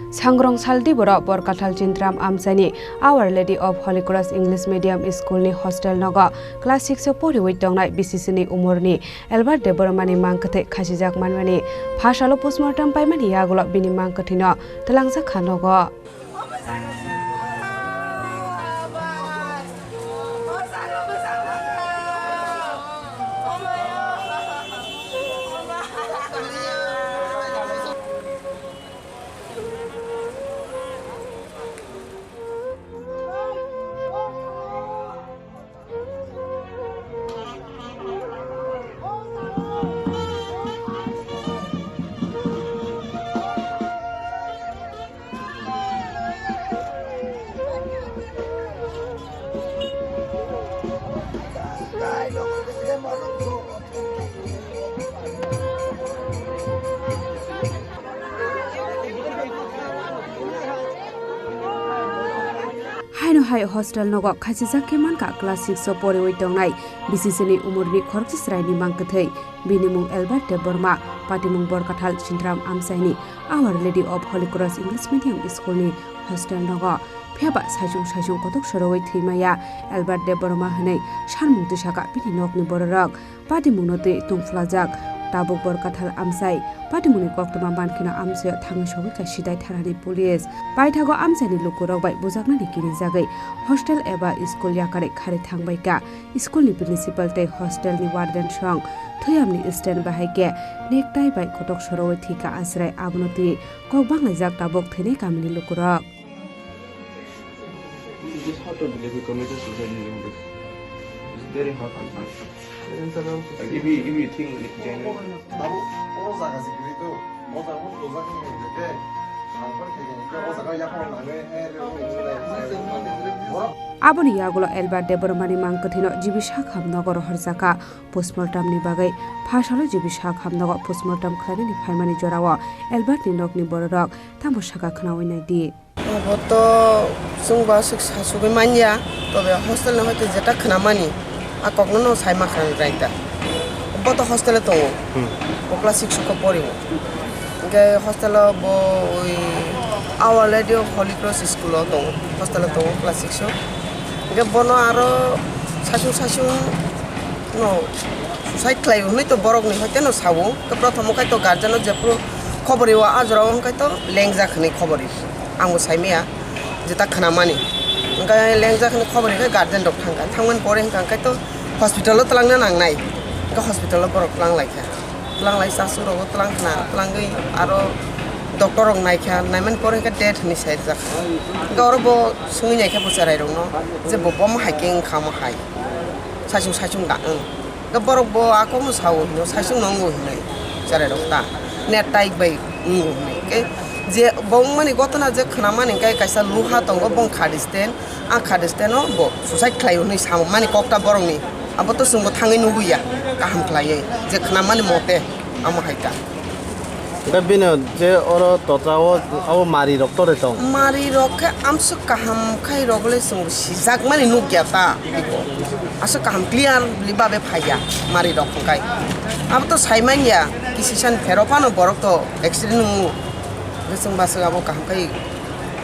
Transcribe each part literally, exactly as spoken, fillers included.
Sangrong saldi borok Borkathal Chintram Amchaini Our Lady of Holy Cross English Medium School ni hostel nogo class six o poriwi tongnai bisisini umorni Albert Debbarmani mangkwthwi khasijak manmani pha salo postmortem paimani yagulo bini mangkwthwino twlangjak kha nogo. Haino hai hostel nogo khasijak khe mankha class six o poriwi tongnai bisisini umorni khoroksa chwraini mangkwthwi. Bini mung Albert Debbarma, patimung Borkathal Chintram Amchaini Our Lady of Holy Cross English Medium School ni hostel nogo. Phiya ba saichung saichung kotok sorowi thwimaya Albert Debbarma hwnwi sanmung twisakha bini nokni bororok. Patimungno twi tungphlajak tabuk Borkathal Amchai. Patimungni koktwma mankheno amchaio thangwi sogwi kha sidai tharani police. Paithago amchaini lukurok bai bujaknani kirijagwi hostel eba school yakarwi kharwi thangbai kha. School ni principal tei hostel ni warden song thuyamni stand bahai khe nektai bai kotok sorowi thwikha achrai, abono twi kok banglaijak tabuk thwinai kamini lukurok. This is how to believe we committed suicide in this. It's very hard to find. Like, if you, if you think genuine. Babu, o jaga se kwrwi to, o jaga o jaga ni hwnde, ang kor khe ni o jaga ya ko nange, eh, re, re, re, re, re. Aboni yagulo Albert Debbarmani mangkwthwino G B Sakham nogo rohorjakha. Postmortem ni bagwi pha salo G B Sakham nogo postmortem khlainani phaimani jorao Albert ni nokni bororok tamo sakha khnaui naidi. Obo to chwng bo aswk sasugwi manya, tobe hostel ni hoite jeta khwnamani, a kokno no sai ma khna nai ta. Bo to hostel o tongo. Hmm. Bo class six o pori o. Hwnkhe hostel o bo ui Our Lady of Holy Cross School o tongo. Hostel o tongo class six o. Hwnkhe bono aro sasung sasung no suicide khlai o hwnwi to borok ni hoite no sao. To prothom o khai to guardian o jephru khobor rio a jora o hwnkhe to lengjak hwnwi khobor rio. Ang bo sai maya, jeta khwnamani. Hwnkhe lengjak hwnwi khobor ri khe guardian rok thang kha. Thangmani pore hwnkha hwnkhe to hospital o twlangna nangnai. Hwnkhe hospital o borok twlang lai kha. Twlang lai chasu rogo twlang khna, twlangwi aro doctor rok nai kha. Naimani pore hwnkhe death hwnwi sai rijak kha. Hwnkhe oro bo swngwi nai kha bo cherai rokno je bo bomo hai khe wngkha omo hai. Saichung saichung da wng. Hwnkhe borok bo a kokno sao hino, saichung no wngo hinwi cherai rok ta. Net tai bai wngo hinwi. Hwnkhe je bo wngmani gotona je khwnamani hwnkhe kaisa luha tongo, bong khadi stand, a khadi stand o bo suicide khlai o hinwi samani kok ta borokni. Abo to chwngbo thangwi nubuya kaham khlaiwi je khwnamani mote amo hai ta. Hwnkhe bini je oro totra o, abo mari rok tore tong? Mari rok khe amswk kaham khai rok le chwng sijakmani nukya ta. Aswk kaham clearly babe phaiya mari rok hwnkhe. Abo to sai manya kisi san phero phano borok to accident wngo. Hwnkhe chwng baswk abo kaham khai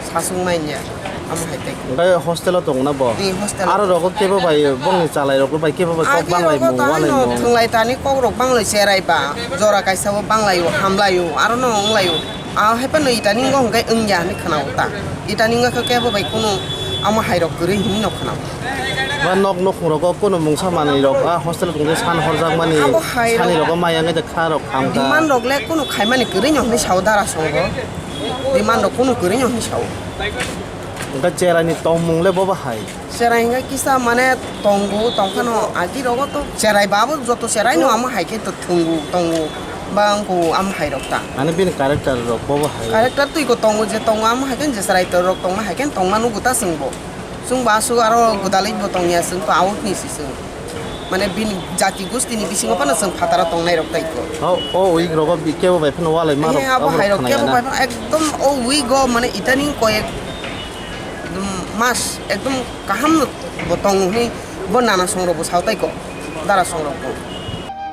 sasung manya. Amo hai tei. Hwnkhe hostel o tongo na bo? Ni hostel o. Aro rogo kebo bai bongni chalai rok bai kebo bai kok banglai mung, walai mung. Thwnglai tani kok rok banglai cherai ba. Jora kaisa bo banglai o, hamlai o, aro no wnglai o. A hai phano itani wngkha hwnkhe wngya hinwi khwnao ta. Itani wngkha khe kebo bai kunu amo hai rok kwrwi hinwi no khwnao. Ba nok nukhung rogo kunu mungsa manwi rok a hostel o tongwi san horjak mani. Abo hai sani rok rogo maya wngkhe khna rok kham kha. Demand rok le kunu khaimani kwrwi no hinwi sao dara songo. Demand rok kunu kwrwi no hinwi sao. Hwnkhe cherai ni tongmung le bo bahai? Cherai hwnkhe kisa mane tongo, tongphano agi rogo to cherai ba abo joto cherai no amo hai khe to thwngo, tongo, ba wngkho amo hai rok ta. Mane bini character rok bo bahai? Character twi ko tongo, je tongo amo hai khe je cherai to rok tongma hai khe tongma nugo ta chwng bo. Chwng bo aswk aro gwdalwi bo tongya, chwng to out ni si chwng. Mane bini jati gusti ni bisingo phano chwng phataro tongnai rok tai ko. O, o week rogo bi kebo bai phano walai ma rok. He, abo abo hai rok khna kebo ya na? Bai phano ekdom o week o mane itani koyek, ekdom mas ekdom kaham bo tongo hwnwi bo nana song rok bo sao tai ko, dara song rok bo.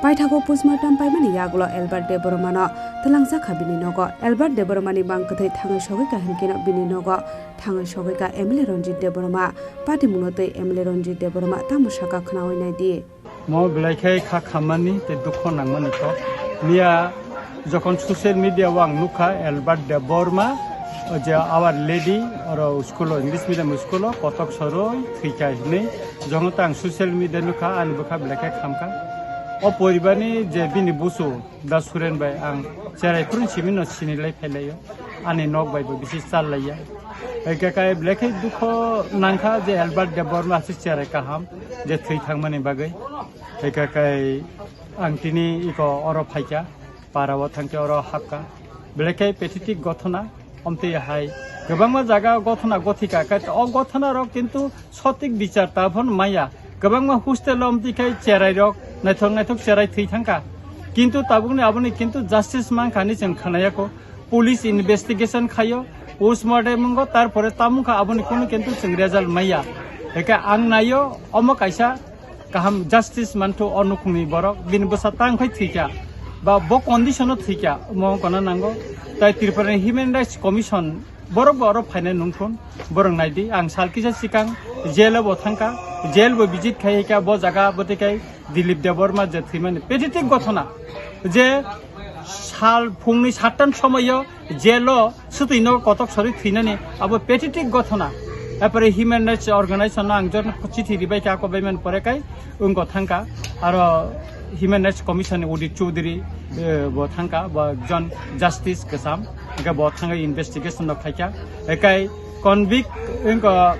Paithago postmortem paimani yagulo Albert Debbarmano twlangjakha bini nogo. Albert Debbarmani mang kwthwi thangwi sogwi ka hinkhe no bini nogo thangwi sogwi ka M L A Ranjit Debbarma. Patimungno twi M L A Ranjit Debbarma tamo sakha khnawi nai di. Mo belai khe kha khammani tei dukho nangmani kok. Miya jokhon social media o ang nukha Albert Debbarma, o je Our Lady, oro school o, English medium school o kotok soro thwikha hinwi. Jokhon ta ang social media nukha, ani bwkha belai khe khamkha. O poribarni je bini busu, Da Suren bai ang cherai phuru simi no sinilai phailaio. Ani nok bai bo bisi challaiya. Eke kai belai khe dukho nangkha je Albert Debbarma se cherai kaham je thwi thangmani bagwi. Eke kai ang tini iko oro phaikha, para o thangkhe oro hapkha. Belai khe pathetic gothona. Omtwi hai kwbangma jaga gothona gothika, kai o gothona rok kintu sotik bichar ta phano maya. Kwbangma hostel o omtwi khai cherai rok naithok naithok cherai thwi thangkha. Kintu tabukni aboni kintu justice mankha hinwi chwng khnayakho. Police investigation khaio, postmortem wngo, tarpore tamungkha aboni kunu kintu chwng result maya. Hwnkhe ang naio omo kaisa kaham justice manthu o nukhungni borok, bini bwsa tang khai thwikha, ba bo condition o thwikha, omo wngkha na nango. Tai Tripura ni Human Rights Commission borok bo oro phainai nungthun, borok naidi, ang sal kisa sikang jail o bo thangkha, jail bo visit khai kha, bo jaga bo tei kai Dilip Debbarma je thwimani pathetic gothona, je sal phungni sattan somoyo jail o swtwi no kotok sori thwinani abo pathetic gothona. Epore Human Rights Organization no ang joto chithi ribai kha, ako baiman pore kai wngko thangkha. Aro Human Rights Commission ni Udit Chowdhury, eh, bo thangkha, bo ekjon justice kwcham, hwnkhe bo thangwi investigation rok khaikha. Ekai convict wngko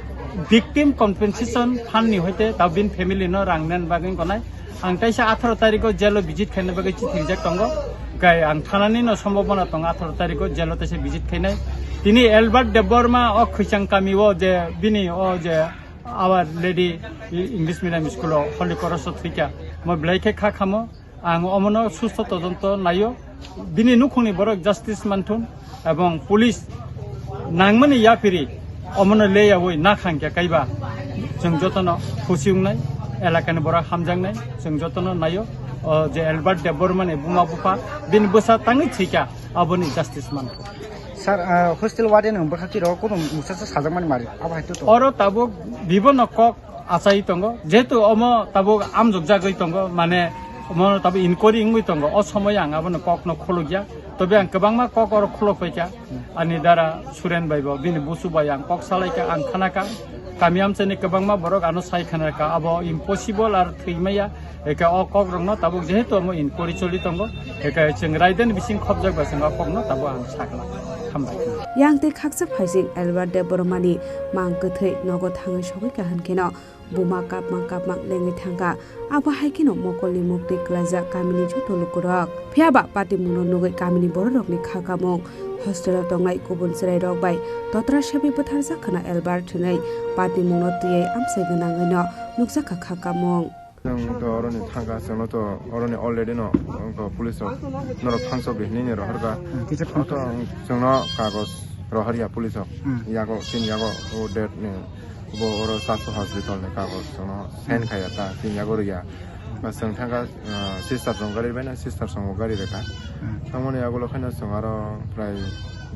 victim compensation fund ni hoite tabin family no rang nen bagwi wngko nai. Ang kaisa atharo tarikh o jail o visit khaina bagwi chithi rijak tongo. Kai ang thanani no sombobona tongo atharo tarikh o jail o teisa visit khainai. Tini Albert Debbarma o Khwichang kami o je bini o je Our Lady English Medium School o Holy Cross o thwikha. Mo belai khe kha khamo. Ang omono susto todonto naio. Bini nukhungni borok justice manthun. Ebong police nangmani yaphiri omono leyaui nakhang khe kaiba chwng jotono khusi wngnai, elakani borok hamjaknai, chwng jotono naio. O je Albert Debbarmani buma bupha bini bwsa tangwi thwikha, aboni justice mankha. Sir, ah, hostel warden ni bwkha kiro kuno musa sa sajakmani mari, abo hai to to. Oro tabuk bibono kok achai tongo, jehetu omo tabuk amjok jagwi tongo, mane omo tabuk inquiry wngwi tongo, o somoy ang abono kokno khulukya, tobe ang kwbangma kok oro khuluk paikha, ani dara Suren bai bo, bini busu bai ang kok salaikha, ang khanakha, kami amchaini kwbangma borok ano sai khanakha, abo impossible ar thwimaya, eke o kok rokno tabuk jehetu omo inquiry choli tongo, eke chwng raidani bising khobjak bai chwng o kokno tabuk ang sakla. Hambai. Yang tei khaksa phaising Albert Debbarmani mang kwthwi nogo thangwi sogwi kaham kheno buma kapma kapma lengwi thangkha. Abo hai kheno mokolni muktwi kwlaijak kamini joto lukurok. Phiyaba patimungno nugwi kamini bororokni kha kamung, hostel-o tongnai kubun chwrairok bai totra sebwi bwtharjak khwna Albert hinwi patimungno twiwi amchai gwnangwino nukjakha kha kamung. Chwng to oroni thangkha, chwngno to oroni already no, wngkha police rok norok thangsok di hinwi ni rohorkha. Hmm, kisa phone to kha. Chwngno kagoj rohorya police rok. Hmm. Yago, chini yago o date ni bo oro Sasu hospital ni kagoj chwngno sign khaiya ta, chini yago rwya. Ba chwng thangkha, ah, sister song gari bai na, sister song gari rwkha. Hmm. Thangmani yagulo khaino chwng aro prai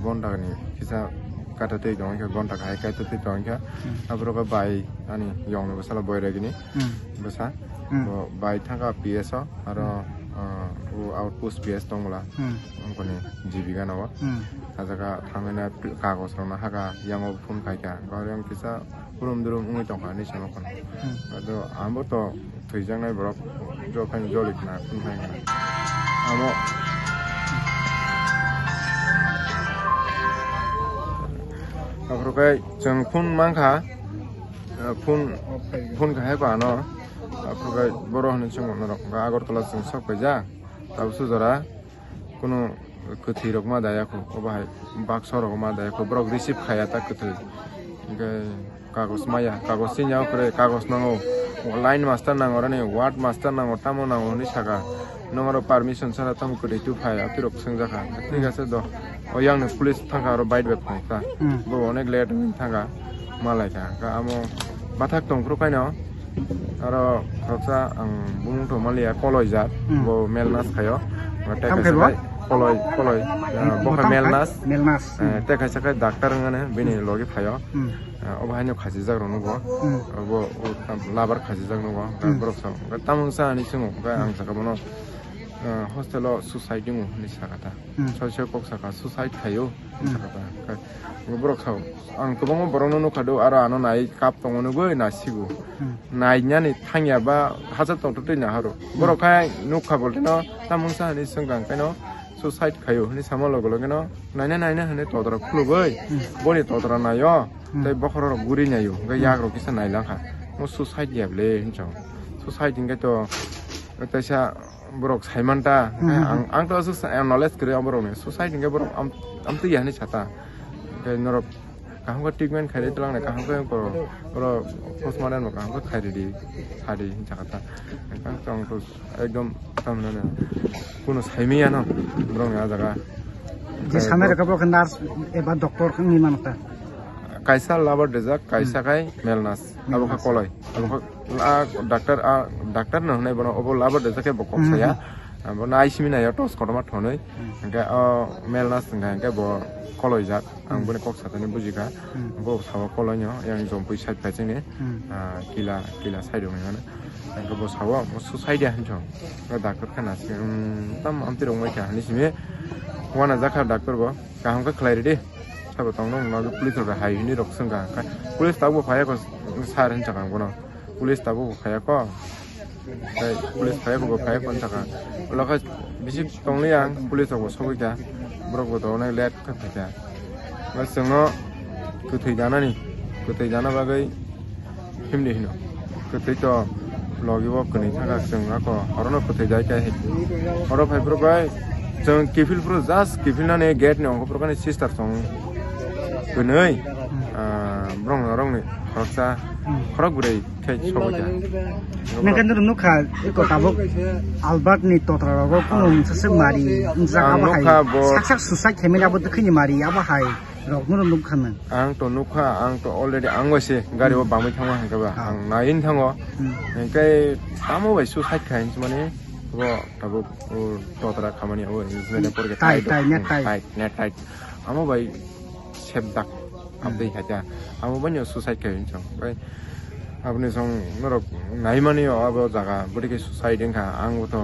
gonta ni kisa kata twi tong kha, gonta kahai kaita twi tong kha. Hmm. Aborok bai ani yong ni bwsala boiragini. Hmm. Bwsa. Hmm. Bo bai thangkha P S o, aro, ah, o outpost P S tongmula. Hmm. Wngkoni G B gana o. Hmm. Sajaka thangwi na kagoj rok no haka, yango phone khaikha. Gari ang kisa Purum durum wngwi tongkha hinwi sama kono. Hmm. Ado abo to thwijaknai borok jokhaino joli khna phun khai khna. Amo aphuru khe chwng phun mankha, eh, phun, phun kha hai ko ano. Aphuru khe boro hinwi chwng norok Agartala chwng sok paijak. Tabuk sujora. Kunu kwthwi rok ma daya kho, obo hai baksa rok ma daya kho, borok receive khaya ta kwthwi. Hwnkhe kagoj maya, kagoj sini yago kwrwi, kagoj nango, line master nango, oroni ward master nango, tamo nango hinwi saka. Nwng oro permission sana tamo kwrwi tu phai, aphirok swngjakha. Thik ase do, o yang ni police thangkha aro bike bai phai ta. Hmm. Bo onek late wngwi thangkha. Malai kha, kha amo bathak tong phuru kaino, aro khoroksa ang bumung tong maliya, Koloijak, hmm, bo mel nas khaio, ba Tamo khe bo? Tekai Koloi, koloi, ah, bo khe Melnas. Melnas. Eh, tei kaisa khe doctor wngmani bini logi phaio. Hmm. Ah, obo haino khachijak rok nugo. Hmm. Obo, o, labar khachijak nugo. Hwnkhe borok sa, hwnkhe tamo wngsa hinwi swngo. Hwnkhe ang saka bono, ah, hostel o suicide wngo hinwi saka ta. Hmm. Soi soi kok saka suicide khaio hinwi saka ta. Hwnkhe borok sa, ang kwbangma borokno nukha do, aro ano nai kap tongo nugwi nasigo. Hmm. Nainani thangya ba hachal tongtwtwi nahoro. Hmm. Borok khai nukha bo tino tamo wngsa hinwi swngkha, hwnkhe no suicide khaio hinwi sama logo logo no naina naina hinwi todora khulugwi boni todora naio, tei bokhorok guri naio, hwnkhe yagrok kisa nailangkha. Mo suicide ya bwle hinwi chao. Suicide hinkhe to teisa borok saimanta, hwnkhe ang, ang to aswk sa-, knowledge kwrwi borokni. Suicide hinkhe borok am-, amtwi ya hinwi sata. Hwnkhe norok kaham khe treatment khairwi twlang nai, kaham khe oro, oro postmortem bo kaham khe khairidi, sadi hinwi sakha ta. Ang tong to ekdom tamnana kuno saimiyano borokni ah jaga. Je sanai rwkha bo khe nurse eba doctor wngwi mano ta. Kaisa labar dejak, kaisa khai Melnas. Abo khe Melnas. Koloi. Abo khe a doctor, a doctor no hwnwi bono obo labar dejak khe bo kok saya. Abo no I C U naio tos kotorma thonwi. Hwnkhe o Melnas hwnkha hwnkhe bo koloi jak. Ang boni kok satani bujikha. Hmm. Bo sawa kolonyo yang jompui side paisingni, Hmm. ah, kila, kila side rok nang. Ang bo sawa, bo suicide ya hinchong. Bo doctor khana se, um, tam amti rok mai kha hinwi simi. Wana jakha doctor bo, kaham khe khlai ridi. Sabo tong nong, no police rok hai hinwi rok swngkha. Police tabuk phaiya ko sir hinchakha ang bono. Police tabuk phaiya ko. Tei police phaiya ko, bo phaiya ko saka. Ulo khe bisi tongli ang, police rok bo sogwi kha. Borok bo to onek let khe phai kha. Ba chwngno kwthwi janani, kwthwi jana bagwi himdi hino. Kwthwi to logi bo kwnwi thangkha chwng ako. Orono kwthwi jai khe horo phai phuru bai chwng kiphil phuru just kiphil nani gate ni ongkho phuru kani sister song kwnwi, ah, borok rokni khoroksa khorok bwrwi. Thai sobo kha. Nang kan nukha, eko tabuk Albert ni totra rogo kuno mungsa se mari, mungsa Ang abo hai. Nukha bo. Sak sak suicide khaimani abo twkhwini mari, abo hai. Rok no nukha nang. Ang to nukha, ang to already ang waise gari o bamwi thangma hwnkhe ba. Ah. Ang nain thango. Hmm. Hwnkhe tamo bai suicide khai hinwi mani bo tabuk o totra khamani abo English medium porke Tai, tight. Tai, net Hmm, tai. Tight, net tight. Amo bai sebdak. Hmm. Abdei khacha. Amo bai no suicide khai hinwi chong. Bai Aboni song norok naimani o abo jaga bwtwi khe suicide wngkha, ang bo to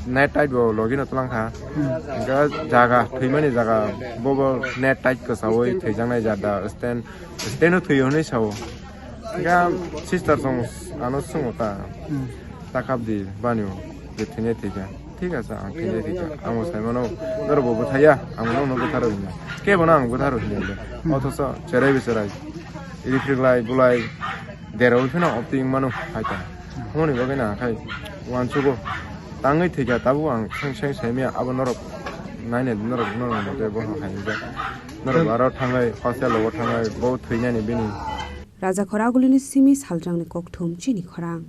net tight bo logi no twlang kha. Hmm. Hwnkhe jaga thwimani jaga bobo net tight kwchawi thwijaknai jada stand, stand o thwio hinwi sao. Hwnkhe sister song ano swngo ta. Hmm. Ta kap di bani o je thwinai thwikha. Thik ase, ang thwinai thwikha. Amo sai mano, norok bo bwthaiya, ang nono bwtharo hinya. Kebo no ang bwtharo hinya le. Hmm. Othoso cherai becherai. Iri phriklai, bulai, dera wi phano opting mano hai ta. Hwnwi bagwi na khai uansugo. Tangwi thwikha, tabuk ang seng seng saimaya, abo norok nainai, norok, norok mote bo hai ja. Norok aro thangai, hostel logo thangai, bo thwinani bini. Raja Khoragulini simi salrangni kokthum chini khorang.